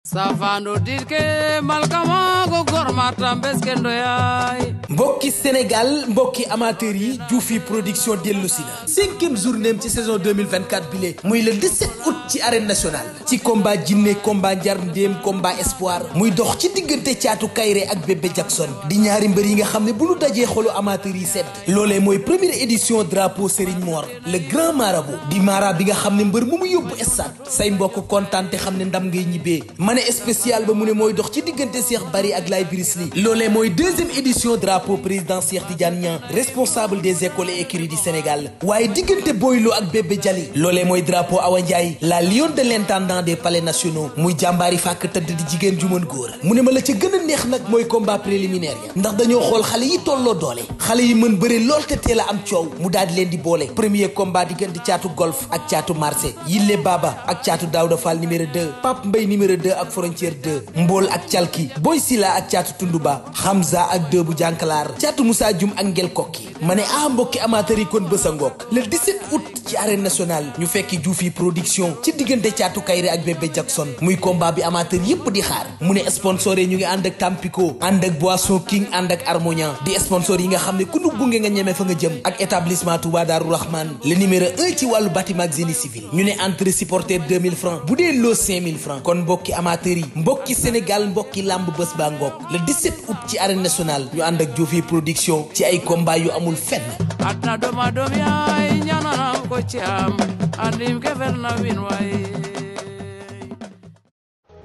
safando dirke malkama go gormata mbeskendo yaay mbokki Sénégal mbokki amateur yi Dioufy production dellusi na 5e journée ci saison 2024 bile muy le 17 août ci arène nationale ci combat jinne combat njar ndéem combat espoir muy dox ci diggante Caatu Kayre ak Bébé Jackson di ñaari mbër yi nga xam ne bu ñu dajee xolu amateur yi sedd loolee mooy première édition drapeau Serigne Mor le grand marabout di mara bi nga xam ne mbër mu mu yóbbu stade say mbokk kontaan te xam ne ndam ngay ñibbee mané spécial ba mu ne mooy dox ci diggante Cheikh Bari ak Laye Brisli loolee mooy 2e édition drapeau président Cheikh Tidiane Niang responsable des écoles et écuries du Sénégal waaye diggante Boylo ak Bébé Jali loolee mooy drapeau Awa Ndiaye la lionne de l'intendant des palais nationaux muy jàmbaari fàkk tëdd di jigéen ju mën góor mu ne ma la ca gën a neex nag mooy combat préliminaire ya ndax dañoo xool xale yi tolloo doole xale yi mën bëre lool te teel a am coow mu daal di leen di boole premier combat diggante Caatu Golf ak Caatu Marché Yille Baba ak Caatu Daouda Fall numéro 2 Pape Mbaye numéro 2 ak Frontière 2 Mbool ak Calki Boy Sila ak Caatu Tunduba Hamza ak 2 bu Jànkalaar Caatu Moussa Dioum ak Ngel Kokki ma ne mbokki amateur yi kon bës a ngoog le 17 août ci arène nationale ñu fekki Dioufy production ci diggante Caatu Kayre ak Bébé Jackson muy combat bi amateur yépp di xaar mu ne sponsor yi ñu ngi ànd ak Tampico ànd ak Boisson King ànd ak Harmonia di sponsor yi nga xam ne ku nu gunge nga ñeme fa nga jëm ak établissement Touba Darou Rahman le numéro 1 ci wàllu bâtiment ak génie civil ñu ne entrée supporter 2000 francs bu dee loo 5000 francs kon mbokki amateur yi mbokki Sénégal mbokki lamb bés baa ngoog le 17 août ci arène nationale ñu ànd ak Dioufy production ci ay combat yu amul fenn atna doma dom yaay ñaanana ko ci am andim ke fer na win waay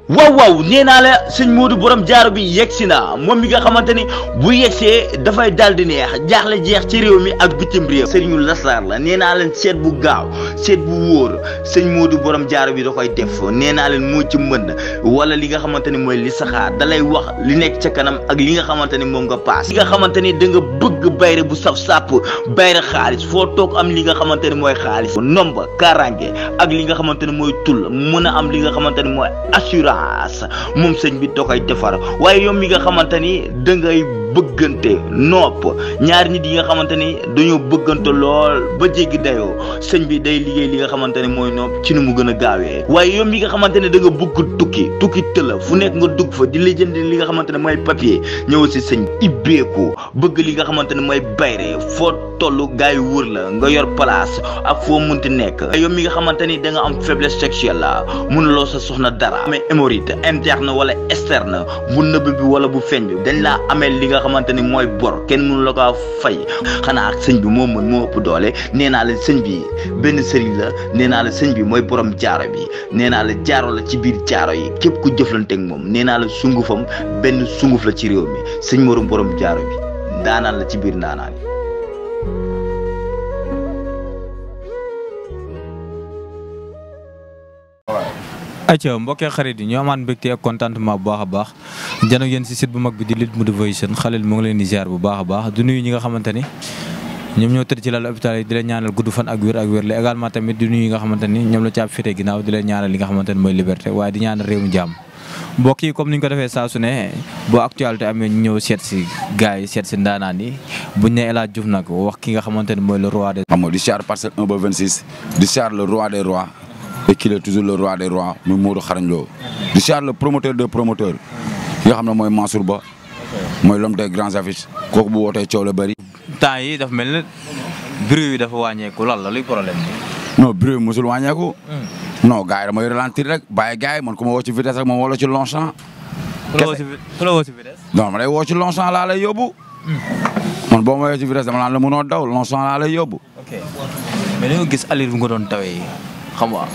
waaw nee naa la sëñ Modou borom jaaro bi yegsi na moom mi nga xamante ni bu yegsee dafay daal di neex jaaxle jeex ci réew mi ak bitim réew sëriñu lasraar la nee naa leen seet bu gaaw seet bu wóor sëñ Modou borom jaaro bi da koy def nee naa leen moo ci mën wala li nga xamante ni mooy li saxaar da lay wax li nekk ca kanam ak li nga xamante ni moom nga paas li nga xamante ni da nga bëgg bayre bu saf sàpp bayre xaalis foo toog am li nga xamante ni mooy xaalis nomba karange ak li nga xamante ni mooy tul mën a am li nga xamante ni mooy assurance moom sëñ bi da koy defar waaye yow mi nga xamante ni da ngay bëggante nopp ñaari nit yi nga xamante ni dañoo bëggante lool ba jéggi dayoo sëñ bi day liggéey li nga xamante ni mooy nopp ci nu mu gën a gaawee waaye yow mi nga xamante ni da nga bëgg tukki tëla fu nekk nga dugg fa di la jënd li nga xamante ne mooy papier ñëw si sëñ ibbeeku bëgg li nga xamante ne mooy bayre foo tollu gars yi wër la nga yor place ak foo munti nekk yow mi nga xamante ni da nga am faiblesse sexuelle la mënuloo sa soxna dara amee hémorroïde interne wala externe bu nëbb bi wala bu feeñ bi dañ laa amee li nga xamante ni mooy bor kenn mënu la ko fay xanaa ak sëñ bi moo mën moo ëpp doole nee naa la sëñ bi benn sëriñ la nee naa la sëñ bi mooy borom jaaro bi nee naa la jaaro la ci biir jaaro yi képp ku jëflanteeg moom nee naa la sungufam benn sunguf la ci réew mi sëñ morom borom jaaro bi ndaanaan la ci biir ndaanaan yi ayca mbokkee xarit yi ñoo amaan mbégte ak contentement bu baax a baax jano yéen si site bu mag bi di Lutte Motivation Khalil mu ngi leen di ziar bu baax a baax du nuyu ñi nga xamante ni ñoom ñoo tëdd ci lal hôpital yi di leen ñaanal gudd fan ak wér la également tamit du nuyu yi nga xamante ni ñoom la caab féete ginnaaw di leen ñaanal li nga xamante ni mooy liberté waaye di ñaanal réew mi jàmm mbokk yi comme ni ñu ko defee saa su ne boo actualité amee ñu ñëw seet si gars yi seet si ndaanaan yi buñ ne El Hadj Diouf nag wax ki nga xamante ni mooy le roi des xam nga di siyaar parcelle 1 ba 26 di siyaar le roi des rois et qu'il est toujours le roi des rois muy Modou Xarañ Lo di siyaar le promoteur de promoteur yoo xam ne mooy Mansour Ba mooy l'homme des grands affiches kooku bu wootee coow la bëri. temps yi dafa mel ne bruit yi dafa wàññeeku lan la luy problème bi. non bruit bi mosul wàññeeku. non gars yi damay ralentir rek bàyyi gars yi man ku ma woo ci vitesse rek ma woo la ci long champ. ku la woo ci vitesse. non ma lay woo ci long champ laa lay yóbbu. man boo ma woo ci vitesse dama naan la mënoo daw long champ laa lay yóbbu. ok mais dañoo gis allure bu nga doon tawee xam nga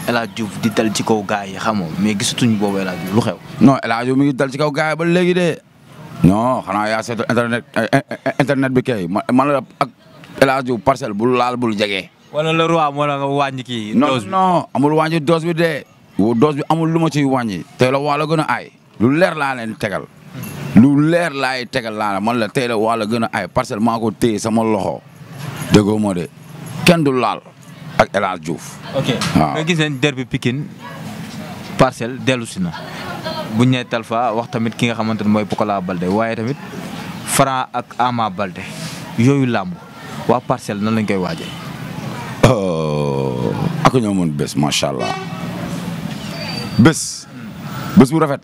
El Hadj Diouf di dal ci kaw gars yi xam nga mais gisatuñ boobu El Hadj Diouf lu xew. non El Hadj Diouf mi ngi dal ci kaw gars yi ba léegi de. non xanaa yaa seetu internet bi kay man la ak El Hadj Diouf parcelle bul laal bul jege. wala le roi moo la nga wàññi kii. dose bi non amul wàññi dose bi de. dose bi amul lu ma ciy wàññi. tey la waa la gën a aay. lu leer laa leen tegal. lu leer laay tegal laa la man la tey la waa la gën a aay parcelle maa ko téye sama loxo. déggoo moo de kenn du laal ak El Hadj Diouf. ok waaw nga gis nañ derby Pikine parcelle dellu si na. buñ nee Talfa wax tamit ki nga xamante ne mooy Pokola Balde waaye tamit Franc ak Ama Balde yooyu làmb waa parcelle nan lañ koy waajee. ak ñoo mën bés macha allah bés bés bu rafet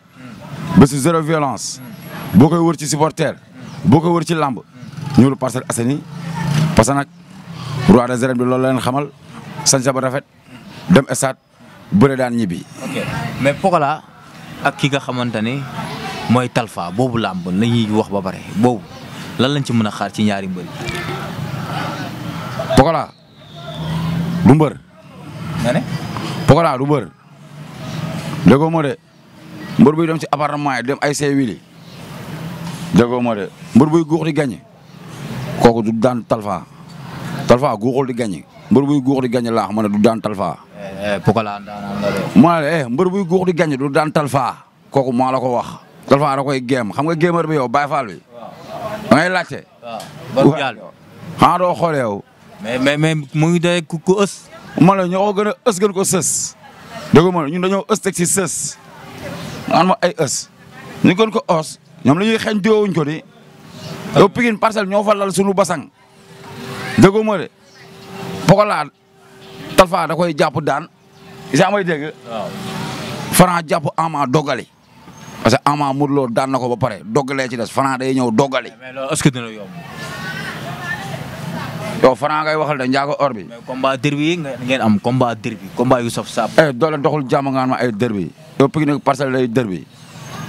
bésu zéro violence boo koy wër ci supporter boo koy wër ci lamb ñëwul Parcelles Assainies parce que nag roi des arènes bi loolu la leen xamal sañ ba rafet dem stade bëre daan ñibbi. ok mais Pokola ak ki nga xamante ni mooy Talfa boobu làmb la ñuy wax ba pare boobu lan lañ ci mën a xaar ci ñaari mbër. Pokola du mbër. nga ne. Pokola du mbër. déggoo moo de mbër buy dem ci appartement yi dem ay see wili déggoo moo de mbër buy guux di gagné kooku du daan Talfa Talfa guuxul di gagné mbër buy guux di gagné laax ma ne du daan Talfa. Pokola daanaka la de. maa ne mbër buy guux di gagné du daan Talfa kooku maa la ko wax. Talfa da koy géem xam nga géemar bi yow Baye Fall bi. da ngay laajte. waaw ban jaal xanaa doo xoolee yow. mais mu ngi doy ku ës. ma la ñoo ko gën a ës gën ko sës. dégg nga ñun dañoo ës teg si sës. naan ma ay ës. ñu gën ko os ñoom la ñuy xeeñ diwoowuñ ko di. yow Pikine Parcelles ñoo fa lal sunu basang. dégg nga de Pokola Talfa da koy jàpp daan. isa may dégg. waaw. Franc jàpp Ama dogali. parce que Ama Modou Lo daan na ko ba pare dogalee ci des Franc day ñëw dogali. mais loolu est-ce que dina yomb. yow Franc ngay waxal de njaago or bi. mais combat derby ngeen am combat derby combat yu saf saab. doole doxul jàmm nga ma ay derby yow Pikine Parcelles lay derby.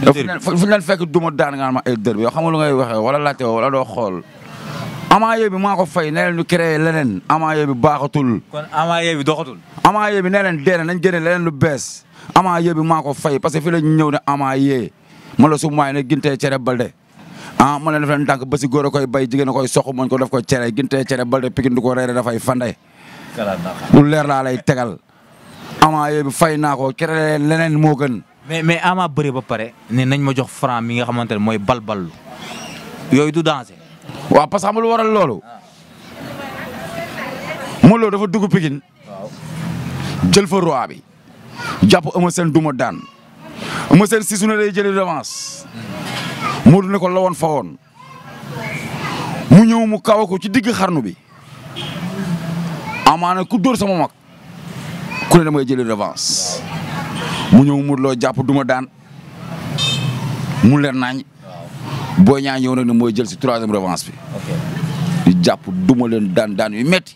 yow fu ñu leen fekk duma daan nga ma ay derby yow xam nga lu ngay waxee wala laajte wala doo xool. Ama yee bi maa ko fay nee leen ñu créé leneen Ama yee bi baaxatul. kon Ama yee bi doxatul. Ama yee bi nee leen dee nañ génne leneen lu bees. Ama yee bi maa ko fay parce que fii la ñu ñëw ne Ama yee ma la su maay ne gintee cere balde ma leen def leen tànk ba si góor a koy bay jigéen a koy soq moñ ko def ko cere gintee cere balde Pikine du ko reere dafay fande lu leer laa lay tegal Ama yee bi fay naa ko créé leneen moo gën. mais Ama bëre ba pare ne nañ ma jox Franc mi nga xamante ne mooy balballu yooyu du danger. waaw parce que xam nga lu waral loolu. Modou Lo dafa dugg Pikine. waaw jël fa roi bi. jàpp Eumeu Sène duma daan Eumeu Sène si su ne day jëli revanche. Modou ne ko la woon fa woon. mu ñëw mu kaw ko ci digg xarnu bi. amaana ku dóor sama mag. ku ne damay jëli revanche. mu ñëw Modou Lo jàpp duma daan. mu leer nañ. Boy Niang ñëw nag ne mooy jël si 3e revanche bi. di jàpp duma leen daan yu metti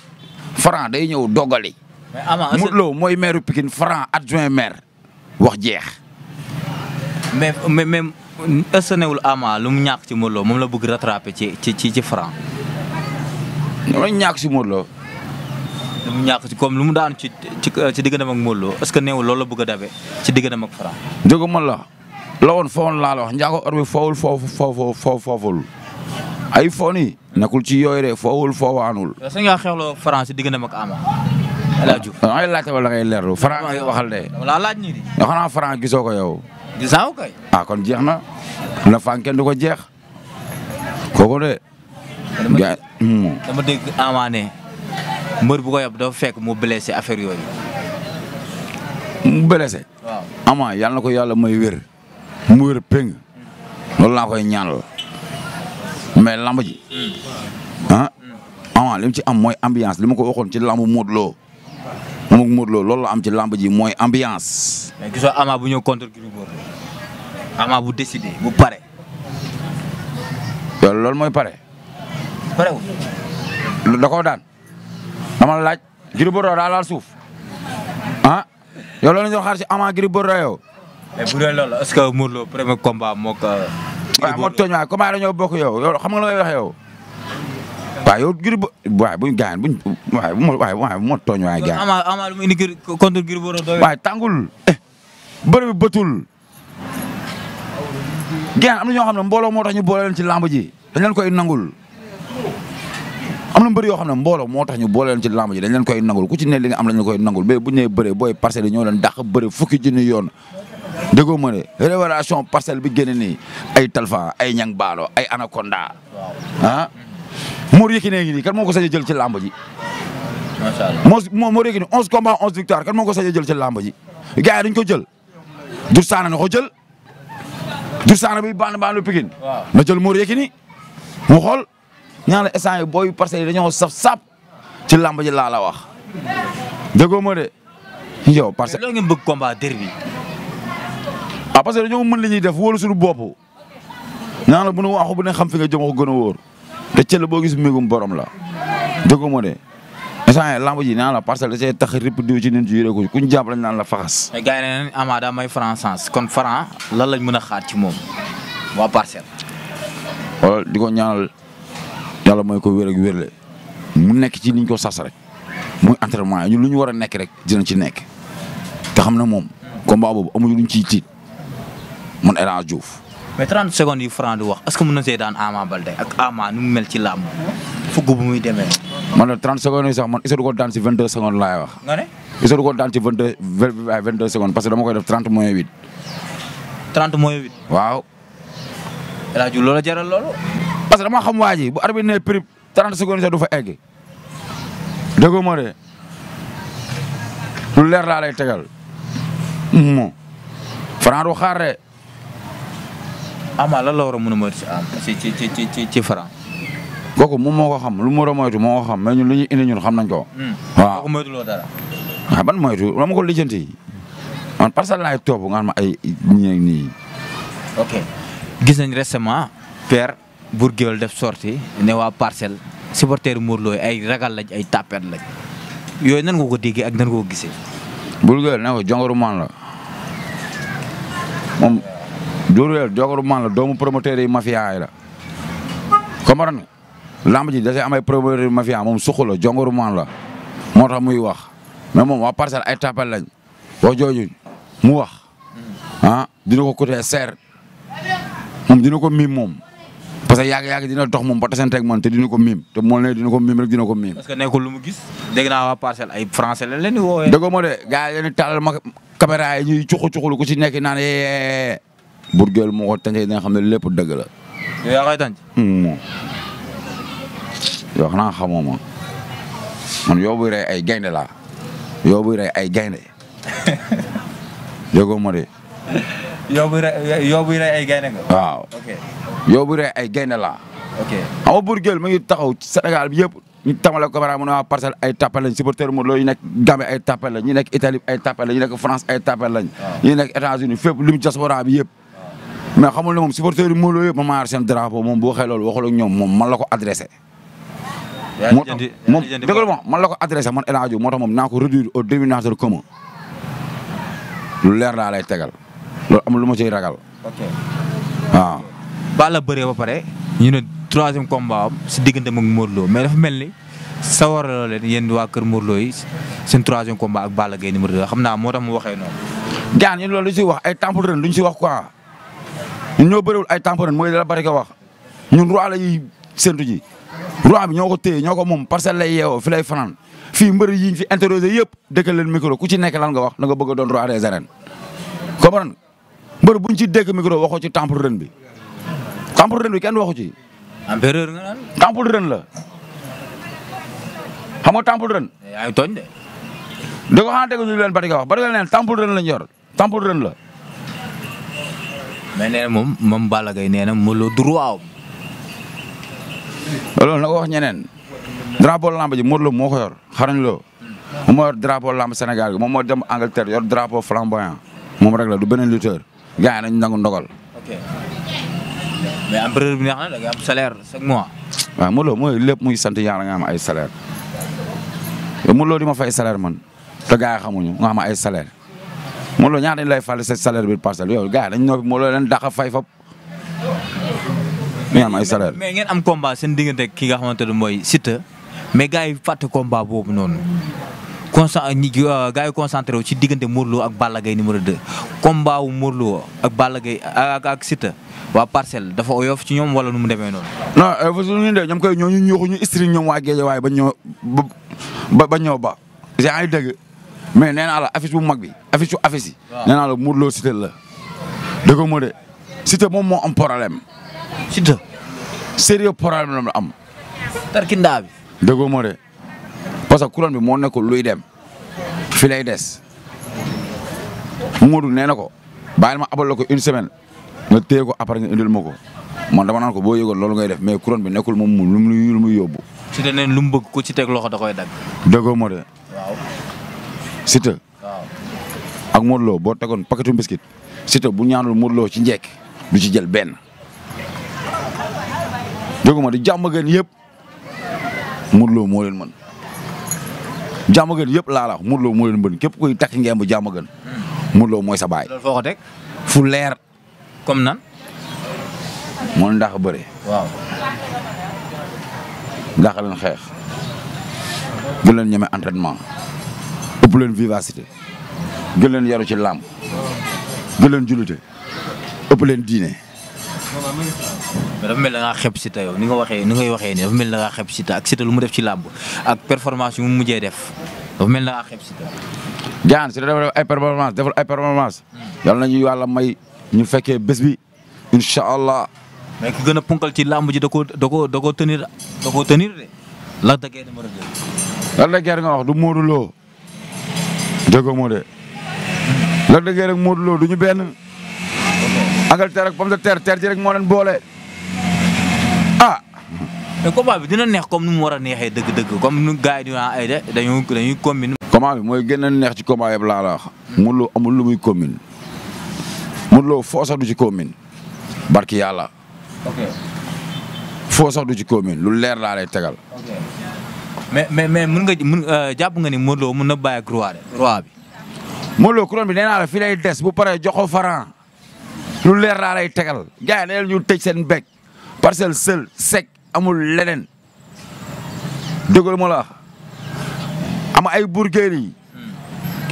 Franc day ñëw dogali. mais Ama Modou Lo mooy maire Pikine Franc adjoint maire wax jeex. mais est-ce que newul Ama lu mu ñàkk ci Modou Lo moom la bëgg rattraper ci Franc. ñoo lañ ñàkk si Modou Lo. lu mu ñàkk ci comme lu mu daan ci digganteem ak Modou Lo est-ce que newul loolu la bëgg a dabe ci digganteem ak Franc. dégg ma la woon foowoon laa la wax njaago or bi foowul fooful ay foo nii nekkul ci yooyu de foowul foowaanul. est-ce que nga xeexloo Franc ci digganteem ak Ama. El Hadj Diouf da ngay laajte wala ngay leerlu Franc ngay waxal de. dama laa laaj nii di. yoo xanaa Franc gisoo ko yow. gisaaw kay. kon jeex na la fan kenn du ko jeex kooku de. dama dégg Ama ne mbër bu ko yab dafa fekk mu blessé affaire yooyu. mu blessé. waaw Ama yàlla na ko yàlla may wér. mu wér péng loolu laa koy ñaanal mais lamb ji. Ama li mu ci am mooy ambiance li ma ko waxoon ci lamb Modou Lo moom ak Modou Lo loolu la am ci lamb ji mooy ambiance. mais gisoo Ama bu ñëw contre Gris Bordeaux Ama bu décidé bu pare. yow loolu mooy pare. parewul. da koo daan dama la laaj Gris Bordeaux daa laal suuf yow loolu la ñu xaar ci Ama Gris Bordeaux yow. mais bu dee loolu est-ce que Modou Lo premier combat moo ko. waaw moo tooñ waaye comment dañoo bokk yow xam nga la ngay wax yow. waaw yow Gris waaye buñ gaañ buñ waaye moo tooñ waaye gaañ. Ama lu mu indi contre Gris Bordeaux doy. waaye tàngul bëri bi bëtul. gaañ am na ñoo xam ne mbooloo moo tax ñu boole leen ci lamb ji dañ leen koy nangul. am na mbëri yoo xam ne mbooloo moo tax ñu boole leen ci lamb ji dañ leen koy nangul ku ci ne li nga am lañ la koy nangul mais bu ñu nee bëree booy Parcelles yi ñoo leen dàq bëri fukki junni yoon. déggoo ma ne révélation Parcelles bi génne nii ay Talfa ay Ñang Baalo ay Anaconda. Mor Yekine ngi nii kan moo ko sañ a jël ci lamb ji. macha allah Mor Yekine 11 combats 11 victoires kan moo ko sañ a jël ci lamb ji. gars yi dañ ko jël. Dour Sané na ko jël. Dour Sané bi band Pikine. waaw na jël Mor Yekine mu xool ñaari instant yi booy Parcelles yi dañoo saf ci lamb ji laa la wax. déggoo ma de yow parce que. loolu ngeen bëgg combat derby. ah parce que dañoo mën li ñuy def wóolu suñu bopp ñaan la bu nu waxu bu ne xam fi nga jëm ko gën a wóor te cëll boo gis mégum borom la dëgg moo de instant lamb ji naan la Parcelles da see tax rip diw ci nit ji ko ku ñu jàpp lañ naan la faxas. mais gars yi ne Ama daa may Franc sens kon Franc lan lañ mën a xaar ci moom waa Parcelles. wala di ko ñaanal yàlla mooy ko wér ak wérle mu nekk ci liñ ko sas rek muy entraînement ñun lu ñu war a nekk rek dina ci nekk te xam na moom combat boobu amuñu luñ ciy tiit man El Hadj Diouf. mais 30 secondes yi Franc di wax est-ce que mën na see daan Ama Baldé ak Ama nu mu mel ci làmb fugg bu muy demee. man la 30 secondes yi sax man isa du ko daan si 22 secondes laay wax. nga ne. isa du ko daan ci 22 secondes parce que dama koy def 30 moins 8. 30 moins 8. waaw. El Hadj Diouf loola jaral loolu. parce que dama xam waa ji bu arbitre ne prix 30 secondes sax du fa egg. dëgg ma de lu leer laa lay tegal. mo Franc du xaar de. Ama lan la war a mën a moytu ci Franc. kooku moom moo ko xam lu mu war a moytu moo ko xam mais ñun li ñuy indi ñun xam nañ ko. waaw kooku moytuloo dara. waaw ban moytu dama ko lijjanti man Parcelles laay topp nga xam ma ay nii. ok gis nañ récemment Père Bour Gueweul def sortie ne waa Parcelles supporter Modou Lo ay ragal lañ ay tapet lañ yooyu nan nga ko déggee ak nan nga ko gisee. Bour Gueweul ne ko jongoru man la moom Bour Gueweul jongoru man la doomu promoteur yi mafia yi la comprendre nga lamb ji da see am ay promoteur yi mafia moom suqu la jongoru man la moo tax muy wax mais moom waa Parcelles ay tapet lañ wax jooju mu wax dina ko côté seer moom dina ko miim moom parce que yàgg dina dox moom ba tasanteeg man te dina ko miim te moo ne dina ko miim rek dina ko miim. parce que nekkul lu mu gis dégg naa waa Parcelles ay français lañ leen di woowee. dëgg moo de gars yi dañuy tàllal ma caméra yi ñuy cuxu ku ci nekk naan yee Bour Gueweul moo ko tàncee dina xam ne lépp dëgg la. yow yaa koy tànc. yow xanaa xamoo ma man yow buy rey ay gaynde laa yow buy rey ay gaynde dëgg moo de. yow buy rey ay gaynde nga. waaw ok yow buy rey ay gaynde laa. ok xam nga Bour Gueweul mu ngi taxaw ci Sénégal bi yëpp ñu tamale caméra mu ne waa Parcelles ay tapel lañ supporter Modou Lo ñu nekk Gambie ay tapel lañ ñu nekk Italie ay tapel lañ ñu nekk France ay tapel lañ. ñu nekk États-Unis fépp lim diaspora bi yëpp. mais xamul ne moom supporter yi Modou Lo yëpp ma maa yor seen drapeau moom bu waxee loolu waxul ak ñoom moom man la ko adressé. moo tax moom dëgg la moom man la ko adressé man El Hadj Diouf moo tax moom naa ko réduire au dénominateur commun lu leer laa lay tegal loolu amul lu ma ciy ragal. ok waaw. Balla bëree ba pare ñu ne troisième combat am si diggante ak Modou Lo mais dafa mel ni sawaraloo leen yéen waa kër Modou Lo yi seen troisième combat ak Balla Gaye numéro 2 xam naa moo tax mu waxee noonu. gaan ñun loolu lu si wax ay temple ren duñ si wax quoi ñun ñoo bëriwul ay temple ren mooy la bari ko wax ñun roi la ñuy séntu ji roi bi ñoo ko téye ñoo ko moom Parcelles lay yeewoo fi lay fanaan fii mbër yi ñu fi interrogé yëpp dëkkal leen micro ku ci nekk lan nga wax da nga bëgg a doon roi des arènes comprendre mbër buñ ci dégg micro waxoo ci temple ren bi temple ren bi kenn waxu ci. empereur nga naan. temple ren la xam nga temple ren. yaa ngi tooñ de. da ko xanaa dégg ñu leen bari ko wax bari nga leen temple ren lañ yor temple ren la. mais nee na moom Balla Gaye nee na Modou Lo du roi. loolu na ko wax ñeneen drapeau lamb ji Modou Lo moo ko yor xarañ loo moom moo yor drapeau lamb Sénégal gi moom moo dem Angleterre yor drapeau flamboyant moom rek la du beneen lutteur gars yi nañ nangu ndogal. ok mais empereur bi neex na da nga am salaire chaque mois. waaw Modou Lo mooy lépp muy sant yàlla nga am ay salaire te Modou Lo di ma fay salaire man te gars yi xamuñu nga am ay salaire Modou Lo ñaar dañ lay fal sa salaire bi Parcelles yow gars yi dañ noppi Modou Lo leen dàq fay fop mi am ay salaire mais ngeen am combat seen diggante ki nga xamante ne mooy Siteu mais gars yi fàtte combat boobu noonu gars yi concentré wu ci diggante Modou Lo ak Balla Gaye numéro 2 combat wu Modou Lo ak Balla Gaye ak Siteu waa Parcelles dafa oyof ci ñoom wala nu mu demee noonu. non fa suñu de ñoom koy ñoo ñu ñuuxu ñu istri ñoom waa Guédiawaye ba ñoo ba ñoo ba yaa ngi dégg mais nee naa la affiche bu mag bi affiche su affiche yi nee naa la Modou Lo Siteu la dëgg moo de Siteu moom moo am problème Siteu sérieux problème la am tarkindaa bi dëgg moo de parce que couronne bi moo nekkul luy dem fi lay des Modou nee na ko bàyyil ma abal la ko une semaine nga téye ko après nga indil ma ko man dama naan ko boo yëgoon loolu ngay def mais couronne bi nekkul moom lu muy yóbbu. Siteu neen lu mu bëgg ku ci teg loxo da koy dagg. dëgg moo de. waaw. Siteu. waaw. ak Modou Lo boo tegoon paquetu biscuit Siteu bu ñaanul Modou Lo ci njekk du ci jël benn déggu di jàmm gën yëpp Modou Lo moo leen mën jàmm gën yëpp laa la wax Modou Lo moo leen mën képp kuy takk ngeen bu jàmm gën Modou Lo mooy sa baay. loolu foo ko teg. fu leer. comme nan. moo ndax bëre. waaw. ndax leen xeex. gën leen ñeme entraînement. ëpp leen vivacité. gën leen yaru ci làmb. gën leen jullite. ëpp leen diine. mais dafa mel da ngaa xeeb Siteu yow ni ngay waxee nii dafa mel da ngaa xeeb Siteu ak Siteu lu mu def ci làmb ak performance yu mu mujjee def dafa mel da ngaa xeeb Siteu. Diane Siteu dafa defal ay performance yàlla nañu yàlla may ñu fekkee bés bi incha allah. mais ki gën a punkal ci làmb ji da koo tenir de. Lac de Guiers numéro 2. Lac de Guiers nga wax du Modou Lo déggoo moo de Lac de Guiers ak Modou Lo du ñu benn. Angleterre ak pomme de terre ji rek moo leen boole ah. mais combat bi dina neex comme ni mu war a neexee dëgg-dëgg comme nu gars yi di naan ay de dañuy combine. combat bi mooy gën a neex ci combat yëpp laa la wax. Modou Lo amul lu muy commune. Modou Lo foo sax du ci commune. barki yàlla. ok foo sax du ci commune lu leer laa lay tegal. ok mais mun jàpp nga ni Modou Lo mun na bàyyi ak roi bi. Modou Lo couronne bi nee naa la fii lay des bu paree jox ko Franc lu leer laa lay tegal gars yi dañu ñu tëj seen bek Parcelles seul sec amul leneen dëggal ma la ama ay burgeer yi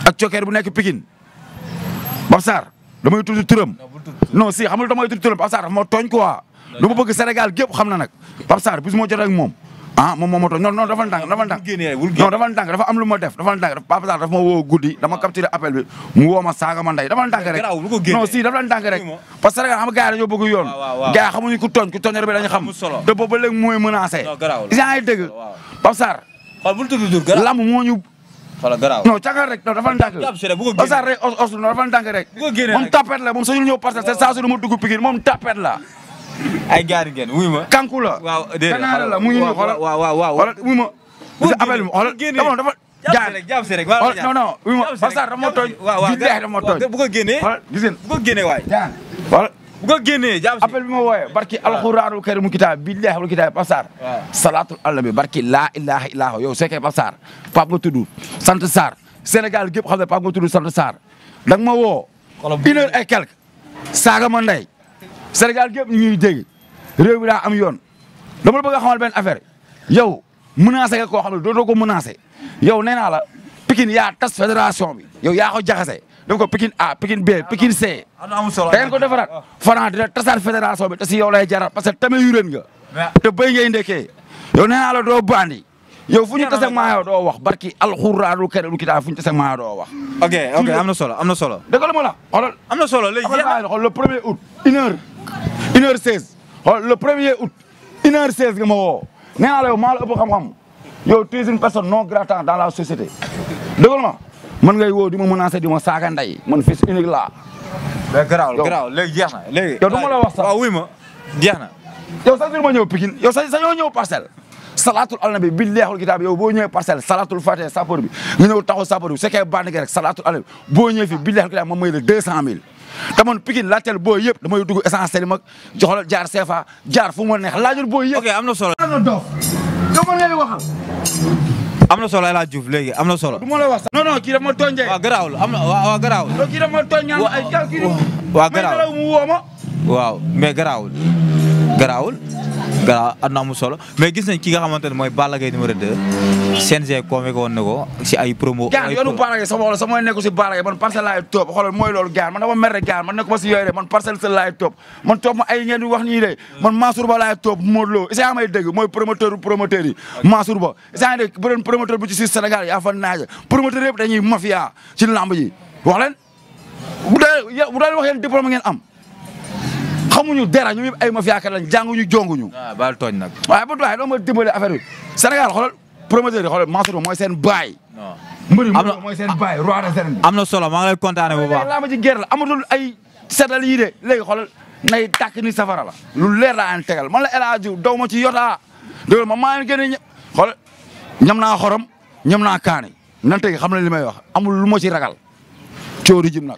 ak cokkeer bu nekk Pikine Pape Sarr damay tudd turam non si xam nga damay tudd turam Pape Sarr dafa ma tooñ quoi lu ma bëgg Sénégal gépp xam na nag Pape Sarr bis moo jot ak moom ah moom moo ma tooñ non dafa ndànk dafa am lu ma def dafa ndànk Pape Sarr dafa ma woo guddi dama capturé appel bi mu woo ma saaga ma ndey dafa ndànk rek non si dafa ndànk rek parce que Sénégal xam nga gars yi dañoo bëgg yoon gars yi xamuñu ku tooñ rek dañu xam te boobu ba léegi mooy menacé yaa ngi dégg Pape Sarr lamb moo ñu non càngar rek non dafa ndànk Pape Sarr rek os non dafa ndànk rek moom tapet la moom sañul ñëw Parcelles c'est saa su ma dugg Pikine moom tapet la ay gaari ngeen wuy ma. kanku la. waaw déedéet kanaara la mu ngi nii xoolal. waaw wuy ma. parce que appel bi xoolal dafa jàpp si rek non non wuy ma Pape Sarr dafa ma tooñ. billahi dafa ma tooñ. bu ko génnee. xoolal gis ngeen bu ko génnee waay. xoolal bu ko génnee jàpp si. appel bi ma wooyee barki alxuraanul kariim kitaab billahi wal kitaab Pape Sarr. salaatul allah bi barki laa ilaha illallah yow c'est que Pape Sarr Pape nga tudd sant Sarr Sénégal gépp xam ne Pape nga tudd sant Sarr da nga ma woo. une heure et quelque saaga ma ndey Sénégal gépp ñu ñuy dégg réew mi daa am yoon dama la bëgg a xamal benn affaire yow menacé nga koo xam ne dootoo ko menacé yow nee naa la Pikine yaa tas fédération bi yow yaa ko jaxase def ko Pikine A Pikine B Pikine C. da ngeen ko defaraat Franc dina tasaat fédération bi te si yow lay jaral parce que tamit yu ren nga. te béy ngay ndekkee yow nee naa la doo bandi yow fu ñu tase maa yow doo wax barki alxuraanul kariim kitaab fu ñu tase maa yow doo wax. ok am na solo. dëgg la ma la xoolal. am na solo léegi xool le 1er août 1h16 xool le 1er août 1h16 nga ma woo nee naa la yow maa la ëpp xam-xam yow tu es une personne non grata dans la société dëgg ma man ngay woo di ma menacé di ma saaga ndey man fils unique laa. mais garaaw léegi jeex na léegi. yow dama la wax sax waaw wuy ma jeex na. yow sax ma ñëw Pikine yow sax ñoo ñëw Parcelles salaatul alnabi billaahi kitaab yow boo ñëwee Parcelles salaatul fatiha sapeur bi nga ñëw taxaw sapeur bi su fekkee bànn rek salaatul alnabi boo ñëwee fi billaahi kitaab ma may la 200000 te man Pikine laajteel booy yëpp damay dugg essentiel mag joxal jaar CFA jaar fu ma neex laajul booy yëpp. ok am na solo. am na solo El Hadj Diouf léegi am na solo. du ma la wax sax. non kii dafa ma tooñ de. waaw garaawul am na waaw garaawul. kii dafa ma tooñ ñaan ay kii waaw garaawul mu woo ma. waaw mais garaawul am na amul solo mais gis nañ ki nga xamante ne mooy Balla Gaye numéro 2 CNG convoqué woon na ko si ay promo. gaan yoonu Balla Gaye sama wala sama nekku si Balla Gaye man Parcelles laay topp xoolal mooy loolu gaan man dama mer rek gaan man nekku ma si yooyu de man Parcelles seul laay topp man topp ma ay ngeen di wax nii de man Mansour Ba laay topp Modou Lo isa may dégg mooy promoteur yi Mansour Ba isa dégg beneen promoteur bu ci si Sénégal yaa fa naaja promoteur yëpp dañuy mafia ci lamb ji wax leen bu dee wax yeen diplôme ngeen am xamuñu dara ñu ay mafia kat lañ jànguñu jonguñu. waaw baal tooñ nag. waaye bu doy doo ma dimbale affaire bi Sénégal xoolal promoteur yi xoolal Mansour Ba mooy seen baay. non mbëri mooy seen baay roi de l'arène. am na solo maa ngi lay kontaane bu baax. laa ma ci guerre la amatul ay seddal yii de léegi xoolal nay tàkk ni safara la. lu leer laa leen tegal man la El Hadj Diouf daw ma ci yotaa dégg ma maa leen gën a ñëpp xoolal ñam naa xorom ñam naa kaani nan tey xam na li may wax amul lu ma ci ragal coori jim nag